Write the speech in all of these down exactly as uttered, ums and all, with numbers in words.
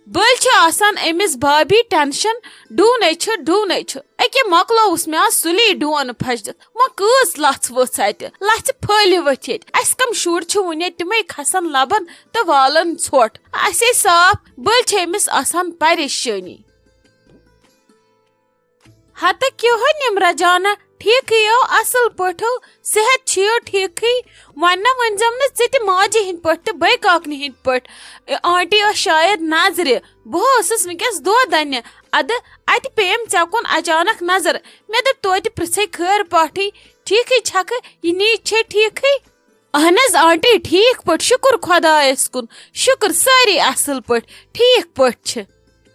بٔلۍ چھِ آسان أمِس بھابھی ٹینشن، ڈوٗنے چھُ، ڈوٗنے چھُ۔ أکے مۄکلووُس مےٚ آز سُلی ڈون پھشدِتھ۔ وۄنۍ کۭژ لژھ ؤژھ اتہِ؟ لژھِ پھٔلۍ ؤتھۍ ییٚتہِ۔ اسہِ کم شُرۍ چھِ وُنے، تِمے کھسن لبن تہٕ والن ژھۄٹھ۔ اسے صاف، بٔلۍ چھِ أمِس آسان پریشٲنی۔ ہتہٕ کیٛاہ ہو نمرہ جانہ، ٹھیکھٕے یو، اصل پٲٹھۍ ہو، صحت چھُ یو ٹھیکھٕے؟ وۄنۍ نہ ؤنۍ زٮ۪م نہٕ ژٕ تہِ ماجہِ ہٕنٛدۍ پٲٹھۍ تہٕ بیٚیہِ کاکنہِ ہٕنٛدۍ پٲٹھۍ۔ آنٹی ٲس شاید نظرِ، بہٕ ٲسٕس وٕنکیٚس دۄد اننہِ۔ ادٕ اتہِ پیٚیم ژےٚ کُن اچانک نظر۔ مےٚ دوٚپ توتہِ پرژھے خٲر پاٹھٕے، ٹھیکھٕے چھکھٕ، یہِ نیٖج چھے ٹھیکھٕے؟ اہن حظ آنٹی، ٹھیک پٲٹھۍ، شُکر خۄدایس کُن، شُکر سٲری اصل پٲٹھۍ، ٹھیک پٲٹھۍ چھِ۔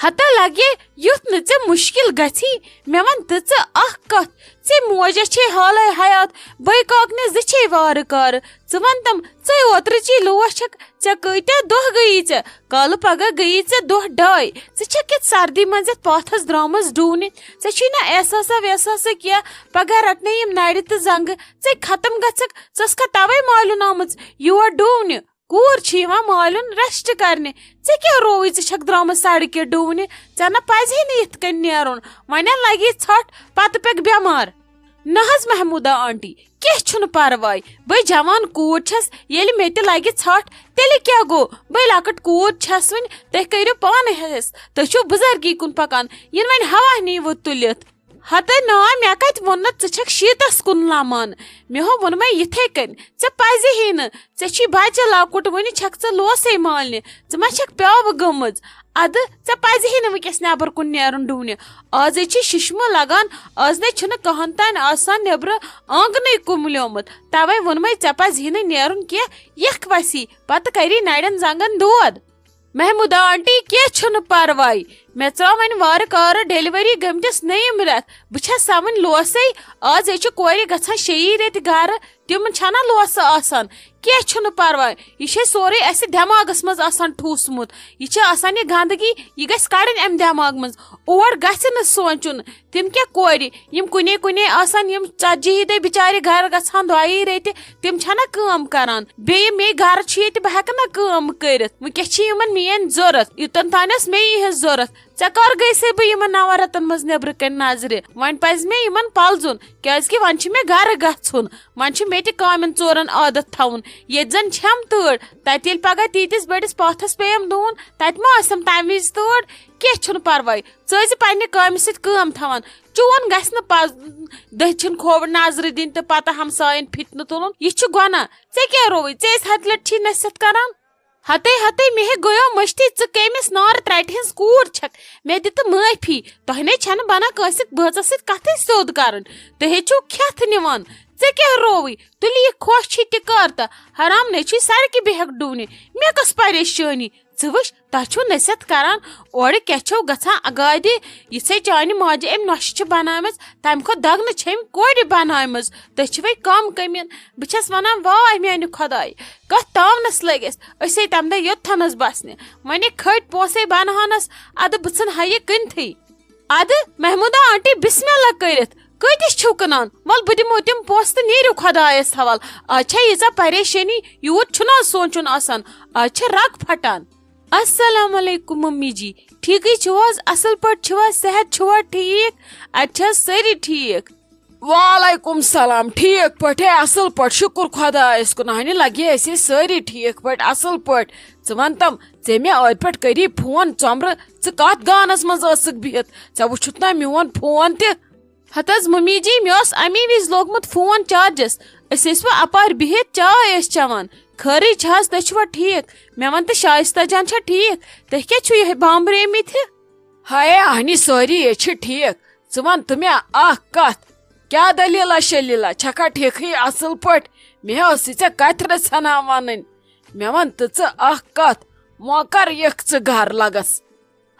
ہتا لگے یُتھ نہٕ ژےٚ مُشکِل گژھی، مےٚ وَن تہٕ ژٕ اکھ کتھ، ژےٚ موجہ چھے حالے حیات، بٲے کاکنہِ زٕ چھے وارٕ کارٕ۔ ژٕ وَن تم، ژٕے اوترٕ چی لوس چھکھ، ژےٚ کۭتیاہ دۄہ گٔیی ژےٚ؟ کالہٕ پگاہ گٔیی ژےٚ دۄہ ڈاے۔ ژٕ چھکھ یتھ سردی منٛز یتھ پاتھس درامٕژ ڈوٗنہِ۔ ژےٚ چھُے نہ احساسا وحساسا کینٛہہ۔ پگاہ رٹنے یِم نرِ تہٕ زنگہٕ۔ ژے ختم گژھکھ، ژٕ ٲسکھا توے مالیُن آمٕژ یور ڈوٗنہِ؟ کوٗر چھِ یِوان مالیُن ریسٹ کرنہِ۔ ژےٚ کیٛاہ رووٕے؟ ژٕ چھکھ درامٕژ سڑکہِ ڈوٗنہِ۔ ژےٚ نہ پزِ ہے نہٕ یِتھ کٔنۍ نیرُن۔ وۄنۍ لگی ژھٹھ، پتہٕ پیٚکھ بٮ۪مار۔ نہ حظ محمودہ آنٹی، کینٛہہ چھُنہٕ پرواے۔ بٔے جوان کوٗر چھس، ییٚلہِ مےٚ تہِ لگہِ ژھٹھ، تیٚلہِ کیٛاہ گوٚو؟ بٔے لۄکٕٹ کوٗر چھس وٕنہِ، تُہۍ کٔرِو پانہٕ حِس۔ تُہۍ چھِو بُزرگی کُن پکان، یِنہٕ وۄنۍ ہوا نیٖوٕ تُلِتھ۔ ہتے نا، مےٚ کتہِ ووٚن نہٕ ژٕ چھکھ شیٖتس کُن لمان؟ مےٚ ہو ووٚنمے یِتھے کٔنۍ، ژےٚ پزِ ہے نہٕ، ژےٚ چھی بچہِ لۄکُٹ، وُنہِ چھکھ ژٕ لوسے مالنہِ، ژٕ ما چھکھ پیوٕ گٔمٕژ؟ ادٕ ژےٚ پزِ ہے نہٕ وٕنکیٚس نٮ۪بر کُن نیرُن ڈوٗنہِ۔ آزے چھی ششمہٕ لگان، از نے چھُنہٕ کہن تانۍ آسان نیبرٕ آنگنٕے کُملیومُت، توے ووٚنمے ژےٚ پزِ ہے نہٕ نیرُن کینٛہہ، یکھ وسی، پتہٕ کری نرٮ۪ن زنگن دود۔ محمودہ آنٹی، کینٛہہ چھُنہٕ پرواے۔ مےٚ ژاو وۄنۍ وارٕ کارٕ ڈیلیوری گٔمتِس نٔیِم رٮ۪تھ۔ بہٕ چھَس سا وۄنۍ لوسٕے۔ آز ہے چھِ کورِ گژھان شیٚیی رٮ۪تۍ گرٕ۔ تِم چھَنا لوسہٕ آسان؟ کینٛہہ چھُنہٕ پرواے۔ یہِ چھے سورُے اَسہِ دٮ۪ماغس منٛز آسان ٹھوٗسمُت۔ یہِ چھِ آسان یہِ گندگی، یہِ گژھِ کڑٕنۍ اَمہِ دٮ۪ماغہٕ منٛز۔ اور گژھِ نہٕ سونٛچُن۔ تِم کیٛاہ کورِ، یِم کُنے کُنے آسان، یِم ژتجی دۄہہِ بِچارِ گرٕ گژھان دۄیی ریٚتہِ، تِم چھَنہ کٲم کران۔ بیٚیہِ مے گرٕ چھُ ییٚتہِ، بہٕ ہٮ۪کہٕ نہ کٲم کٔرِتھ۔ وٕنکیٚس چھِ یِمن میٲنۍ ضوٚرتھ۔ یوٚتن تانۍ ٲس مے یِہٕنٛز ضوٚرتھ۔ ژےٚ کر گٔیسے بہٕ یِمن نَوَن رٮ۪تن منٛز نیٚبرٕ کنہِ نظرِ؟ وۄنۍ پزِ مےٚ یِمن پلزُن، کیازِ کہِ وۄنۍ چھُ مےٚ گرٕ گژھُن۔ وۄنۍ چھُ مےٚ تہِ کامٮ۪ن ژورن عادت تھاوُن۔ ییٚتہِ زن چھَم تۭر، تتہِ ییٚلہِ پگاہ تیٖتِس بٔڑِس پاتھس پیٚیم ڈوٗن، تتہِ ما آسٮ۪م تمہِ وِزِ تۭر؟ کینٛہہ چھُنہٕ پرواے، ژٕ ٲسۍ زِ پننہِ کامہِ سۭتۍ کٲم تھاوان۔ چون گژھِ نہٕ پز-، دٔچھِنۍ کھووُر نظرِ دِنۍ تہٕ پتہٕ ہمساین فتنہٕ تُلُن۔ یہِ چھُ گۄناہ۔ ژےٚ کیٛاہ رووُے؟ ژےٚ ٲسۍ ہتہِ لٹہِ چھی نصیحت کران۔ ہتے ہتے مےٚ ہے گوٚیو مٔشتھٕے، ژٕ کٔمِس نارٕ ترٛٹہِ ہٕنٛز کوٗر چھکھ؟ مےٚ دِ تہٕ معٲفی۔ تۄہہِ نے چھنہٕ بنان کٲنٛسہِ بٲژس سۭتۍ کتھٕے سیوٚد کرٕنۍ۔ تُہۍ ہے چھِو کھٮ۪تھ نِوان۔ ژےٚ کیٛاہ رووُے؟ تُلہِ یہِ کھۄش چھی تہِ کر تہٕ حرام نے چھی سڑکہِ بیہکھ ڈوٗنہِ۔ مےٚ کۄس پریشٲنی؟ ژٕ وٕچھ، تۄہہِ چھِو نصیحت کران، اورٕ کیٛاہ چھِو گژھان اگادِ؟ یِژھے چانہِ ماجہِ أمۍ نۄشہِ چھِ بناومٕژ، تمہِ کھۄتہٕ دگنہٕ چھِ أمۍ کورِ بناومٕژ۔ تُہۍ چھِوے کم کٔمِن۔ بہٕ چھَس ونان، واے میانہِ خۄدایہِ، کتھ تاونس لٔگۍ أسۍ؟ أسۍ ہے تمہِ دۄہ یوٚتتھنس بسنہِ۔ وۄنۍ ہے کھٔٹۍ پونٛسے بنہٕ ہنس، ادٕ بہٕ ژھٕنہٕ ہا یہِ کٕنتھٕے۔ ادٕ محمودہ آنٹی، بسم اللہ کٔرِتھ، کۭتِس چھِو کٕنان؟ ول بہٕ دِمو تِم پونٛسہٕ تہٕ نیٖرِو خۄدایس حوال۔ از چھےٚ ییٖژاہ پریشٲنی، یوٗت چھُنہٕ از سونٛچُن آسان، از چھےٚ رگ پھٹان۔ السلام علیکم ممی جی، ٹھیکٕے چھِو حظ؟ اصل پٲٹھۍ چھِوا؟ صحت چھُوا ٹھیک؟ اتہِ چھِ حظ سٲری ٹھیک؟ وعلیکم سلام، ٹھیک پٲٹھۍ، اصل پٲٹھۍ، شُکر خۄدایس کُن۔ اہنہِ لگے أسۍ ٲسۍ سٲری ٹھیک پٲٹھۍ، اصل پٲٹھۍ۔ ژٕ ون تم، ژےٚ مےٚ أتھۍ پٮ۪ٹھ کٔری فون، ژۄمرٕ، ژٕ کتھ گانس منٛز ٲسٕکھ بِہِتھ؟ ژےٚ وُچھُتھ نا میون فون تہِ؟ ہتہٕ حظ ممی جی، مےٚ اوس امی وِزِ لوگمُت فون چارجس۔ أسۍ ٲسۍ وۄنۍ اپارِ بِہِتھ چاے ٲسۍ چٮ۪وان۔ خٲرٕے چھِ حظ؟ تُہۍ چھِوا ٹھیٖک؟ مےٚ وَن تہٕ، شایستہ جان چھا ٹھیٖک؟ تُہۍ کیٛاہ چھِو یِہوٚے بامبریمٕتۍ ہِوۍ؟ ہاے اہنی، سٲری ییٚتہِ چھِ ٹھیٖک۔ ژٕ وَن تہٕ مےٚ اَکھ کَتھ، کیٛاہ دٔلیٖلہ شٔلیٖلہ؟ چھَکھا ٹھیٖکھٕے اَصٕل پٲٹھۍ؟ مےٚ ٲسٕے ژےٚ کَتھِ رَژھِ ہنا وَنٕنۍ۔ مےٚ وَن تہٕ ژٕ اَکھ کَتھ، وۄنۍ کَر یِکھ ژٕ گَرٕ لَگَس؟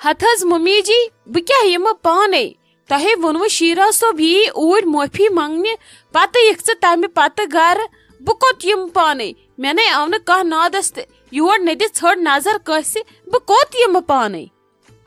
ہتہٕ حظ مُمی جی، بہٕ کیٛاہ یِمہٕ پانَے؟ تۄہے ووٚنوٕ شیرا صٲب یی اوٗرۍ معٲفی منٛگنہِ، پتہٕ یِکھ ژٕ تمہِ پتہٕ گرٕ۔ بہٕ کوٚت یِمہٕ پانے؟ مےٚ نے آو نہٕ کانٛہہ نادس تہِ۔ یور نہٕ دِ ژھٔڑ نظر کٲنٛسہِ، بہٕ کوٚت یِمہٕ پانے؟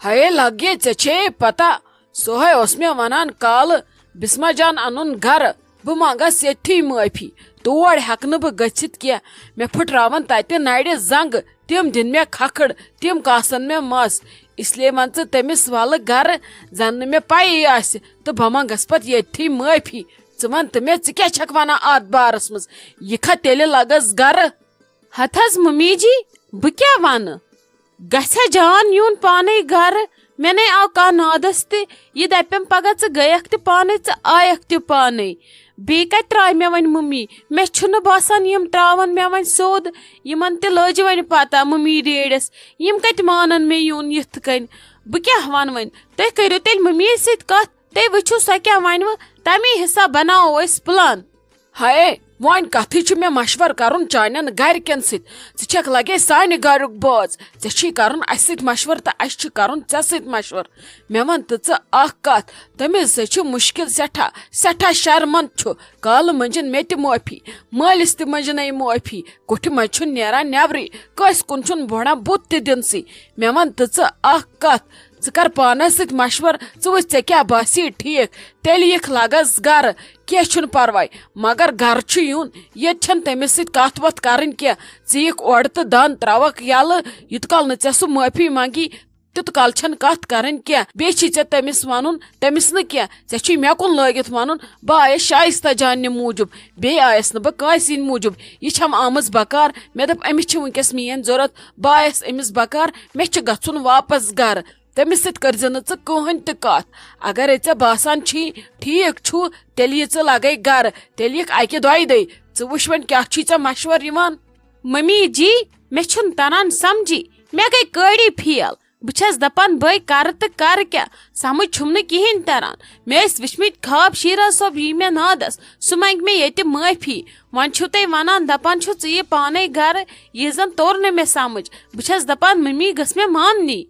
ہے لگے، ژےٚ چھے پتہ، سُہ ہے اوس مےٚ ونان کالہٕ، بسمہ جان انُن گرٕ، بہٕ منٛگس ییٚتھی معٲفی۔ تور ہٮ۪کہٕ نہٕ بہٕ گٔژھِتھ کینٛہہ۔ مےٚ پھٕٹراون تتہِ نرِ زنٛگہٕ، تِم دِن مےٚ کھکھٕڑ، تِم کاسن مےٚ مس۔ اس لیے ون ژٕ تٔمِس ولہٕ گرٕ، زن نہٕ مےٚ پیی آسہِ، تہٕ بہٕ منٛگس پتہٕ ییٚتھی معٲفی۔ ژٕ ون تہٕ مےٚ، ژٕ کیٛاہ چھکھ ونان اتھ بارس منٛز؟ یہِ کھا تیٚلہِ لگس گرٕ؟ ہتہٕ حظ ممی جی، بہٕ کیٛاہ ونہٕ؟ گژھِ جان یُن پانے گرٕ؟ مےٚ نے آو کانٛہہ نادس تہِ۔ یہِ دپٮ۪م پگاہ ژٕ گٔیکھ تہِ پانے، ژٕ آیکھ تہِ پانے۔ بیٚیہِ کتہِ ترٛایہِ مےٚ وۄنۍ ممی؟ مےٚ چھُنہٕ باسان یِم ترٛاون مےٚ وۄنۍ سیوٚد۔ یِمن تہِ لٔج وۄنۍ پتہ ممی ڈیڈس، یِم کتہِ مانن مےٚ یُن یِتھ کٔنۍ۔ بہٕ کیٛاہ ونہٕ وۄنۍ؟ تُہۍ کٔرِو تیٚلہِ ممی سۭتۍ کتھ، تُہۍ وٕچھِو سۄ کیٛاہ ونوٕ، تمی حساب بناوو أسۍ پلان۔ ہاے، وۄنۍ کتھٕے چھُ مےٚ مشورٕ کرُن چانٮ۪ن گرِکٮ۪ن سۭتۍ۔ ژٕ چھکھ لگے سانہِ گرُک بٲژ، ژےٚ چھُے کرُن اسہِ سۭتۍ مشورٕ تہٕ اسہِ چھُ کرُن ژےٚ سۭتۍ مشورٕ۔ مےٚ ون تہٕ ژٕ اکھ کتھ، تٔمِس زِ چھِ مُشکل سٮ۪ٹھاہ، سٮ۪ٹھاہ شرمند چھُ۔ کالہٕ مٔنجِن مےٚ تہِ معٲفی، مٲلِس تہِ مٔنجِنَے معٲفی۔ کُٹھِ منٛز چھُنہٕ نیران نٮ۪برٕے، کٲنٛسہِ کُن چھُنہٕ بۄڑان بُتھ تہِ دِنسٕے۔ مےٚ وَن تہٕ ژٕ اَکھ کَتھ، ژٕ کَر پانَس سۭتۍ مَشوَر، ژٕ وٕچھ ژےٚ کیٛاہ باسی ٹھیٖک، تیٚلہِ یِکھ لَگَس گَرٕ، کینٛہہ چھُنہٕ پَرواے۔ مگر گَرٕ چھُ یُن، ییٚتہِ چھَنہٕ تٔمِس سۭتۍ کَتھ وَتھ کَرٕنۍ کینٛہہ۔ ژٕ یِکھ اورٕ تہٕ دَنٛد ترٛاوَکھ یَلہٕ، یوٗت کال نہٕ ژےٚ سُہ معٲفی منٛگی۔ تیوٗت کال چھَنہٕ کَتھ کَرٕنۍ کینٛہہ۔ بیٚیہِ چھی ژےٚ تٔمِس وَنُن، تٔمِس نہٕ کینٛہہ، ژےٚ چھُے مےٚ کُن لٲگِتھ وَنُن، بہٕ آیَس شایستہ جاننہِ موٗجوٗب، بیٚیہِ آیَس نہٕ بہٕ کٲنٛسہِ ہِنٛدِ موٗجوٗب۔ یہِ چھَم آمٕژ بکار، مےٚ دوٚپ، أمِس چھِ وٕنۍکٮ۪س میٛٲنۍ ضوٚرَتھ، بہٕ آیَس أمِس بکار، مےٚ چھِ گژھُن واپَس گَرٕ۔ تٔمِس سۭتۍ کٔرۍزِ نہٕ ژٕ کٕہٕنۍ تہِ کَتھ۔ اگرے ژےٚ باسان چھی ٹھیٖک چھُ، تیٚلہِ یہِ ژٕ لَگَے گَرٕ، تیٚلہِ یِکھ اَکہِ دۄیہِ دۄہہِ۔ ژٕ وٕچھ وۄنۍ کیٛاہ چھی ژےٚ مَشوَر یِوان۔ ممی جی، مےٚ چھُنہٕ تران سمجھی، مےٚ گٔے کٲڑی فیل۔ بہٕ چھَس دپان، بٔے کرٕ تہٕ کرٕ کیٛاہ؟ سمجھ چھُم نہٕ کِہیٖنۍ تران۔ مےٚ ٲسۍ وٕچھمٕتۍ خواب شیراز صٲب یی مےٚ نادس، سُہ منٛگہِ مےٚ ییٚتہِ معٲفی۔ وۄنۍ چھِو تُہۍ ونان، دپان چھِو ژٕ یہِ پانے گرٕ، یہِ زن توٚر نہٕ مےٚ سمجھ۔ بہٕ چھَس دپان، ممی گٔژھ مےٚ ماننی۔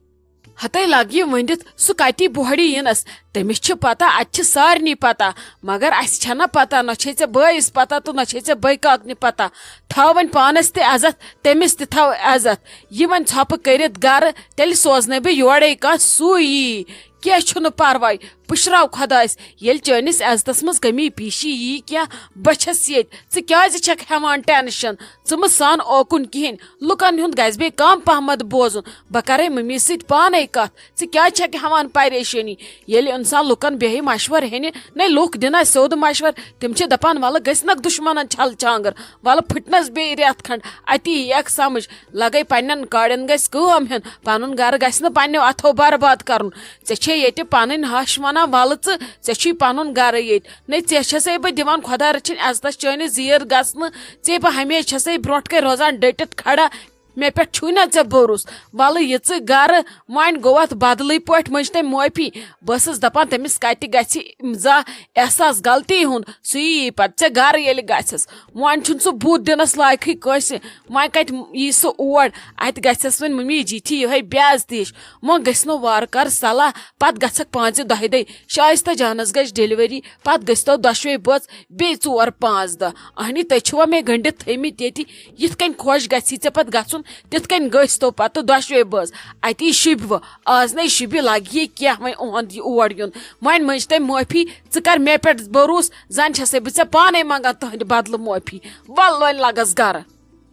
ہتے لگہِ یہِ ؤنِتھ، سُہ کتی بۄہڑِ یِنس؟ تٔمِس چھِ پتہ، اتہِ چھِ سارنٕے پتہ، مگر اسہِ چھنہ پتہ، نہ چھے ژےٚ بٲیِس پتہ تہٕ نہ چھے ژےٚ بٲے کاکنہِ پتہ۔ تھاو وۄنۍ پانس تہِ عزت، تٔمِس تہِ تھاو عزت۔ یہِ وۄنۍ ژھۄپہٕ کٔرِتھ گرٕ، تیٚلہِ سوزنے بہٕ یورے کانٛہہ، سُے یی۔ کینٛہہ چھُنہٕ پرواے، پُشراو خۄدایس، ییٚلہِ چٲنِس عزتس منٛز کمی پیٖشی یی کینٛہہ، بہٕ چھس ییٚتہِ۔ ژٕ کیازِ چھکھ ہٮ۪وان ٹینشن؟ ژٕ مہٕ سان اوکُن کِہیٖنۍ۔ لُکن ہُنٛد گژھِ بیٚیہِ کم پہمتھ بوزُن۔ بہٕ کرے مٔمی سۭتۍ پانے کتھ۔ ژٕ کیازِ چھکھ ہٮ۪وان پریشٲنی؟ ییٚلہِ انسان لُکن بیٚہہِ مشورٕ ہینہِ، نے لُکھ دِنا سیوٚد مشورٕ۔ تِم چھِ دپان، ولہٕ گٔژھۍ نکھ دُشمنن چھل چھانگر، ولہٕ پھٕٹنس بیٚیہِ رٮ۪تھ کھنڈ، اتی یِیَکھ سمجھ۔ لگے پننٮ۪ن کاڑٮ۪ن گژھِ کٲم ہٮ۪ن، پنُن گرٕ گژھِ نہٕ پننیو اتھو برباد کرُن۔ ژےٚ چھے ییٚتہِ پنٕنۍ ہش ونان، ولہٕ ژٕ، ژےٚ چھُے پنُن گرٕ ییٚتہِ۔ نے ژےٚ چھسے بہٕ دِوان خۄدا رٔچھِنۍ عزتس چٲنِس زیٖر گژھنہٕ، ژےٚ بہٕ ہمیشہِ چھسے برونٛٹھ کَے روزان ڈٔٹِتھ کھڑا۔ مےٚ پٮ۪ٹھ چھُے نہ ژےٚ بھروسہٕ۔ ولہٕ یہِ ژٕ گرٕ، وۄنۍ گوٚو اتھ بدلٕے پٲٹھۍ، مٔنٛج تٔمۍ معٲفی۔ بہٕ ٲسٕس دپان، تٔمِس کتہِ گژھِ زانٛہہ احساس غلطی ہُنٛد، سُہ یی پتہٕ ژےٚ گرٕ ییٚلہِ گژھٮ۪س۔ وۄنۍ چھُنہٕ سُہ بُتھ دِنس لایقٕے کٲنٛسہِ۔ وۄنۍ کتہِ یی سُہ اور؟ اتہِ گژھٮ۪س وۄنۍ مٔمی جی تھی یِہوٚے بے عزتی ہِش۔ وۄنۍ گژھِ نہٕ وارٕ کارٕ صلاح، پتہٕ گژھکھ پانٛژِ دۄہہِ دۄہہِ۔ شایستہ جانس گژھِ ڈیلیوری، پتہٕ گٔژھۍ تو دۄشوے بٲژ بیٚیہِ ژور پانٛژھ دۄہ۔ اہنی، تُہۍ چھِوا مےٚ گٔنڈِتھ تھٲومٕتۍ ییٚتہِ؟ یِتھ کٔنۍ خۄش گژھی ژےٚ پتہٕ گژھُن، تِتھ کٔنۍ گٔژھۍ تو پتہٕ دۄشوے بٲژ۔ اتی شوٗبہِ وۄنۍ۔ آز نے شوٗبہِ، لگہِ یہِ کینٛہہ وۄنۍ اُہُنٛد یہِ اور یُن۔ وۄنۍ مٔنٛج تٔمۍ معٲفی، ژٕ کر مےٚ پٮ۪ٹھ بروسہٕ، زن چھسے بہٕ ژےٚ پانے منٛگان تُہنٛدِ بدلہٕ معٲفی۔ ول وۄنۍ لگس گرٕ۔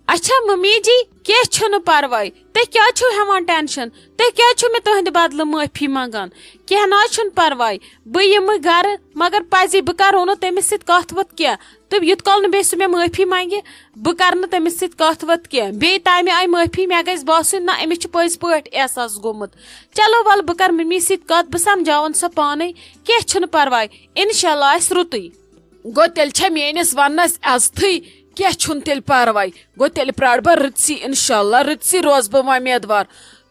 اچھا ممی جی، کینٛہہ چھُنہٕ پرواے۔ تُہۍ کیٛازِ چھِو ہٮ۪وان ٹینشن؟ تُہۍ کیٛازِ چھِو مےٚ تُہنٛدِ بدلہٕ معٲفی منٛگان؟ کینٛہہ نہ حظ چھُنہٕ پرواے، بہٕ یِمہٕ گرٕ، مگر پزی بہٕ کرو نہٕ تٔمِس سۭتۍ کتھ وتھ کینٛہہ۔ تہٕ یوٗت کال نہٕ بیٚیہِ سُہ مےٚ معٲفی منٛگہِ، بہٕ کرٕ نہٕ تٔمِس سۭتۍ کتھ وتھ کینٛہہ۔ بیٚیہِ تمہِ آیہِ معٲفی، مےٚ گژھِ باسُن، نہ، أمِس چھُ پٔزۍ پٲٹھۍ احساس گوٚمُت۔ چلو ولہٕ، بہٕ کرٕ مٔمی سۭتۍ کتھ، بہٕ سمجھاوَن سۄ پانے۔ کینٛہہ چھُنہٕ پرواے، انشاءاللہ آسہِ رُتُے۔ گوٚو تیٚلہِ چھےٚ میٲنِس وننس عزتھٕے، کینٛہہ چھُنہٕ تیٚلہِ پرواے۔ گوٚو تیٚلہِ پرارٕ بہٕ رٕتسٕے، انشاءاللہ رٕتسٕے روزٕ بہٕ وۄمیدوار۔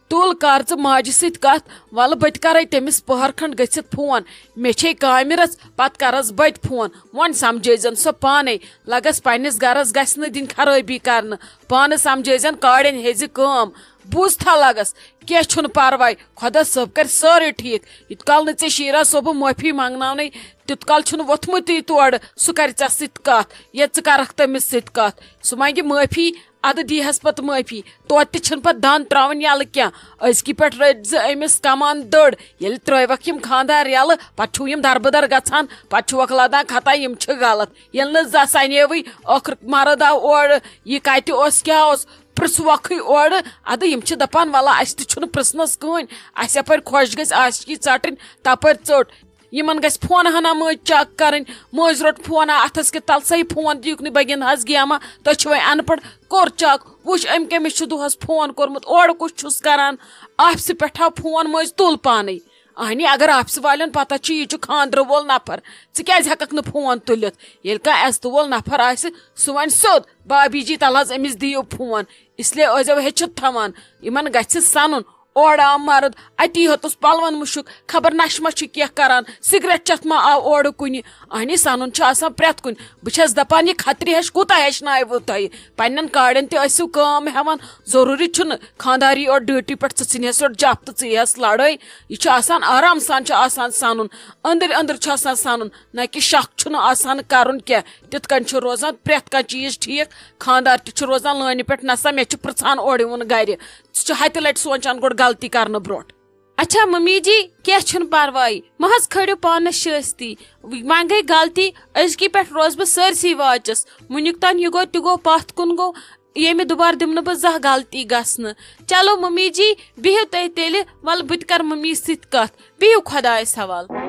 تُل کر ژٕ ماجہِ سۭتۍ کتھ، ولہٕ بہٕ تہِ کرے تٔمِس پٔہر کھنڈ گٔژھِتھ فون۔ مےٚ چھے کامہِ رژھ، پتہٕ کرس بہٕ تہِ فون۔ وۄنۍ سمجھٲیزٮ۪ن سۄ پانے، لگس پننِس گرس گژھِ نہٕ دِنۍ خرٲبی کرنہٕ۔ پانہٕ سمجھٲیزٮ۪ن کاڑٮ۪ن ہیزِ کٲم۔ بوٗزتھا لگس، کینٛہہ چھُنہٕ پرواے، خۄدا صٲب کرِ سٲرٕے ٹھیٖک۔ یوٗت کال نہٕ ژےٚ شیرا صٲبہٕ معٲفی منٛگناونَے، تیوٗت کال چھُنہٕ ووٚتھمُتٕے تورٕ سُہ کرِ ژےٚ سۭتۍ کتھ یا ژٕ کرکھ تٔمِس سۭتۍ کتھ۔ سُہ منٛگہِ معٲفی، ادٕ دیٖہَس پتہٕ معٲفی۔ توتہِ تہِ چھِنہٕ پتہٕ دَنٛد ترٛاوٕنۍ یَلہٕ کینٛہہ۔ أزکہِ پٮ۪ٹھ رٔٹۍ زِ أمِس کمان دٔڑ۔ ییٚلہِ ترٛٲوَکھ یِم خانٛدار یَلہٕ، پتہٕ چھُو یِم دربٕدر گژھان، پتہٕ چھُوَکھ لدان خطا، یِم چھِ غلط۔ ییٚلہِ نہٕ زانٛہہ سَنیوٕے، ٲخٕر مرد آو اورٕ، یہِ کتہِ اوس، کیٛاہ اوس؟ پرژھوکھٕے اورٕ۔ ادٕ یِم چھِ دپان، ولہ، اسہِ تہِ چھُنہٕ پرژھنس کٕہٕنۍ، اسہِ یپٲرۍ خۄش گژھِ عاشقی ژٹٕنۍ، تپٲرۍ ژٔٹ۔ یِمن گژھِ فون ہنا مٔنٛزۍ چیک کرٕنۍ، مٔنٛزۍ روٚٹ فون اتھس کہِ تل سا یہِ فون دِیُکھ نہٕ بگین حظ گیمہ، تُہۍ چھِوے ان پڑھ، کوٚر چیک، وٕچھ أمۍ کٔمِس چھُ دۄہس فون کوٚرمُت، اورٕ کُس چھُس کران، آفسہِ پٮ۪ٹھ آو فون مٔنٛزۍ تُل پانے۔ اہنی، اگر آفسہِ والٮ۪ن پتہ چھِ یہِ چھُ خاندرٕ وول نفر، ژٕ کیازِ ہٮ۪ککھ نہٕ فون تُلِتھ؟ ییٚلہِ کانٛہہ عزتہٕ وول نفر آسہِ، سُہ وَنہِ سیوٚد، بابی جی، تَلہٕ حظ أمِس دِیِو فون۔ اس لیے ٲسۍزیو ہیٚچھِتھ تھاوان، یِمن گژھِ سَنُن۔ اورٕ آو مرد، اتی ہیوٚتُس پلون مُشُک، خبر نشہِ ما چھُ کینٛہہ کران، سگریٹ چٮ۪تھ ما آو اورٕ کُنہِ۔ اہنی، سَنُن چھُ آسان پرٛٮ۪تھ کُنہِ۔ بہٕ چھَس دپان، یہِ کھترِ ہش کوٗتاہ ہیٚچھناوِوٕ تۄہہِ؟ پننٮ۪ن کاڑٮ۪ن تہِ ٲسِو کٲم ہٮ۪وان، ضروٗری چھُنہٕ خانداری اور ڈیوٹی پٮ۪ٹھ ژٕ ژھٕنِہَس یورٕ جپ تہٕ ژٕ یِہَس لڑٲے۔ یہِ چھُ آسان آرام سان، چھُ آسان سَنُن، أنٛدٕرۍ أنٛدٕرۍ چھُ آسان سَنُن، نہ کہِ شک چھُنہٕ آسان کرُن کینٛہہ۔ تِتھ کٔنۍ چھُ روزان پرٛٮ۪تھ کانٛہہ چیٖز ٹھیٖک۔ خاندار تہِ چھُ روزان لٲنہِ پٮ۪ٹھ، نہ سا مےٚ چھُ پرٛژھان اورٕ یِوُن گرِ۔ سُہ چھُ ہتہِ لٹہِ سونٛچان گۄڈٕ غلطی کرنہٕ برونٛٹھ۔ اچھا ممی جی، کینٛہہ چھُنہٕ پرواے، مہ حظ کھٲلِو پانس شٲستی۔ وۄنۍ گٔے غلطی، أزکی پٮ۪ٹھ روزٕ بہٕ سٲرسٕے واچس۔ وُنیُک تام یہِ گوٚو تہِ گوٚو، پتھ کُن گوٚو، ییٚمہِ دُبارٕ دِمہٕ نہٕ بہٕ زانٛہہ غلطی گژھنہٕ۔ چلو ممی جی، بِہِو تُہۍ تیٚلہِ، وَلہٕ بہٕ تہِ کَرٕ ممی سۭتۍ کَتھ۔ بِہِو خۄدایَس حوالہٕ۔